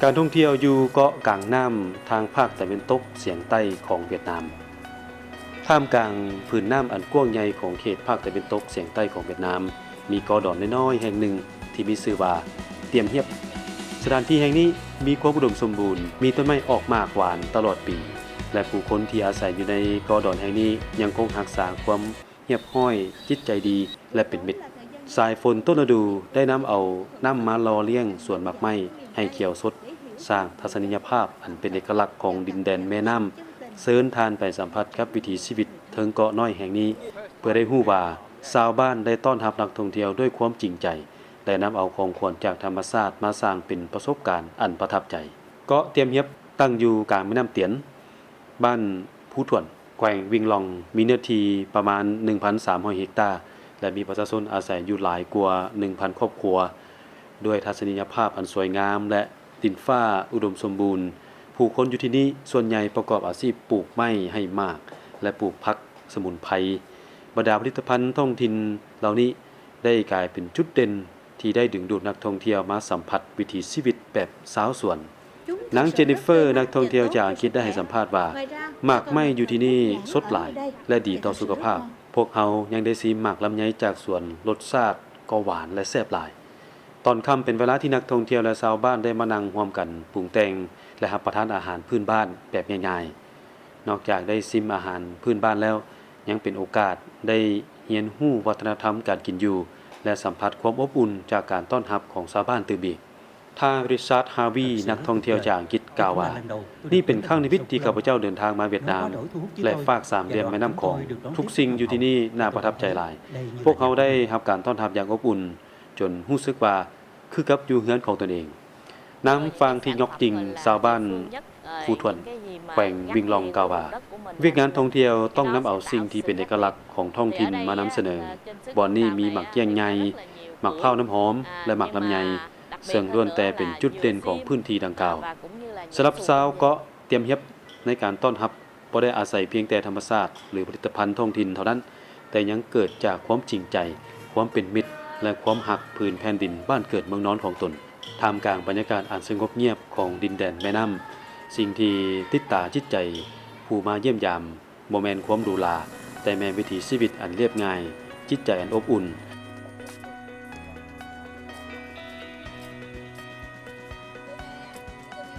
ການທ່ອງທ່ຽວຢູ່ເກາະກາງນ້ຳທາງພາກຕາເວັນຕົກສຽງໃຕ້ຂອງຫວຽດນາມ. ທ່າມກາງຜືນນ້ຳອັນກວ້າງໃຫຍ່ຂອງເຂດພາກຕາເວັນຕົກສຽງໃຕ້ຂອງຫວຽດນາມ, ມີເກາະດອນນ້ອຍໆແຫ່ງໜຶ່ງທີ່ມີຊື່ວ່າ ຕຽມຮຽບ. ສະຖານທີ່ແຫ່ງນີ້ມີຄວາມອຸດົມສົມບູນ, ມີຕົ້ນໄມ້ອອກໝາກຫວານຕະຫຼອດປີ ແລະ ຜູ້ຄົນທີ່ອາໄສຢູ່ໃນເກາະດອນແຫ່ງນີ້ຍັງຄົງຮັກສາຄວາມ ຮຽບຮ້ອຍ, ຈິດໃຈດີ ແລະ ເປັນມິດ. ສາຍຝົນຕົ້ນລະດູໄດ້ນຳເອົານ້ຳມາຫຼໍ່ລ້ຽງສວນໝາກໄມ້ໃຫ້ຂຽວສົດ, ສ້າງທັດສະນີຍະພາບອັນເປັນເອກະລັກຂອງດິນແດນແມ່ນ້ຳ. ເຊີນທ່ານໄປສຳຜັດກັບວິຖີຊີວິດເທິງເກາະນ້ອຍແຫ່ງນີ້ ເພື່ອໄດ້ຮູ້ວ່າຊາວບ້ານໄດ້ຕ້ອນຮັບນັກທ່ອງທ່ຽວດ້ວຍຄວາມຈິງໃຈ ແລະ ນຳເອົາຂອງຂວັນຈາກທຳມະຊາດມາສ້າງເປັນປະສົບການອັນປະທັບໃຈ. ເກາະຕຽມຮຽບຕັ້ງຢູ່ກາງແມ່ນ້ຳຕຽນ, ບ້ານພູຖ້ວນ ແຂວງວິງລອງ, ມີເນື້ອທີ່ປະມານໜຶ່ງພັນສາມຮ້ອຍເຮັກຕາ ແລະ ມີປະຊາຊົນອາໄສຢູ່ຫຼາຍກວ່າໜຶ່ງພັນຄອບຄົວ. ດ້ວຍທັດສະນີຍະພາບອັນສວຍງາມ ແລະ ດິນຟ້າອຸດົມສົມບູນ, ຜູ້ຄົນຢູ່ທີ່ນີ້ສ່ວນໃຫຍ່ປະກອບອາຊີບປູກໄມ້ໃຫ້ໝາກ ແລະ ປູກຜັກສະໝຸນໄພ. ບັນດາຜະລິດຕະພັນທ້ອງຖິ່ນເຫຼົ່ານີ້ໄດ້ກາຍເປັນຈຸດເດັ່ນ ທີ່ໄດ້ດຶງດູດນັກທ່ອງທ່ຽວມາສຳຜັດວິຖີຊີວິດແບບຊາວສວນ. ນາງ Jennifer ນັກທ່ອງທ່ຽວຈາກອັງກິດໄດ້ໃຫ້ສຳພາດວ່າ ໝາກໄມ້ຢູ່ທີ່ນີ້ສົດຫຼາຍ ແລະ ດີຕໍ່ສຸຂະພາບ. ພວກເຮົາຍັງໄດ້ຊີມໝາກລຳໄຍຈາກສວນ, ລົດຊາດກໍຫວານ ແລະ ແຊບຫຼາຍ. ຕອນຄ່ຳເປັນເວລາທີ່ນັກທ່ອງທ່ຽວ ແລະ ຊາວບ້ານໄດ້ມານັ່ງຮ່ວມກັນປຸງແຕ່ງ ແລະ ຮັບປະທານອາຫານພື້ນບ້ານແບບງ່າຍໆ. ນອກຈາກໄດ້ຊິມອາຫານພື້ນບ້ານແລ້ວ, ຍັງເປັນໂອກາດໄດ້ຮຽນຮູ້ວັດທະນະທຳການກິນຢູ່ ແລະ ສຳຜັດຄວາມອົບອຸ່ນຈາກການຕ້ອນຮັບຂອງຊາວບ້ານຕື່ມອີກ. ທ່ານ Richard Harvey ນັກທ່ອງທ່ຽວຈາກອັງກິດກ່າວວ່າ, ນີ້ເປັນຄັ້ງທຳອິດທີ່ຂ້າພະເຈົ້າເດີນທາງມາຫວຽດນາມ ແລະ ຟາກສາມຫຼ່ຽມແມ່ນ້ຳຂອງ. ທຸກສິ່ງຢູ່ທີ່ນີ້ໜ້າປະທັບໃຈຫຼາຍ. ພວກເຮົາໄດ້ຮັບການຕ້ອນຮັບຢ່າງອົບອຸ່ນ ຈົນຮູ້ສຶກວ່າຄືກັບຢູ່ເຮືອນຂອງຕົນເອງ. ນາງ ຟາງ ທີງອກຈິງ ຊາວບ້ານພູຖ້ວນ ແຂວງວິງລອງ ກ່າວວ່າ, ວຽກງານທ່ອງທ່ຽວຕ້ອງນຳເອົາສິ່ງທີ່ເປັນເອກະລັກຂອງທ້ອງຖິ່ນມານຳສະເໜີ. ບ່ອນນີ້ມີໝາກກ້ຽງໃຫຍ່, ໝາກພ້າວນ້ຳຫອມ ແລະ ໝາກລຳໄຍ, ເຊິ່ງລ້ວນແຕ່ເປັນຈຸດເດັ່ນຂອງພື້ນທີ່ດັ່ງກ່າວ. ສຳລັບຊາວເກາະຕຽມຮຽບ, ໃນການຕ້ອນຮັບ ບໍ່ໄດ້ອາໄສພຽງແຕ່ທຳມະຊາດ ຫຼື ຜະລິດຕະພັນທ້ອງຖິ່ນເທົ່ານັ້ນ, ແຕ່ຍັງເກີດຈາກຄວາມຈິງໃຈ, ຄວາມເປັນມິດ ແລະ ຄວາມຮັກພື້ນແຜ່ນດິນບ້ານເກີດເມືອງນອນຂອງຕົນ. ທ່າມກາງບັນຍາກາດອັນສະຫງົບງຽບຂອງດິນແດນແມ່ນ້ຳ, ສິ່ງທີ່ຕິດຕາຈິດໃຈຜູ້ມາຢ້ຽມຢາມ ບໍ່ແມ່ນຄວາມຫຼູຫຼາ, ແຕ່ແມ່ນວິຖີຊີວິດອັນລຽບງ່າຍ, ຈິດໃຈອັນອົບອຸ່ນ,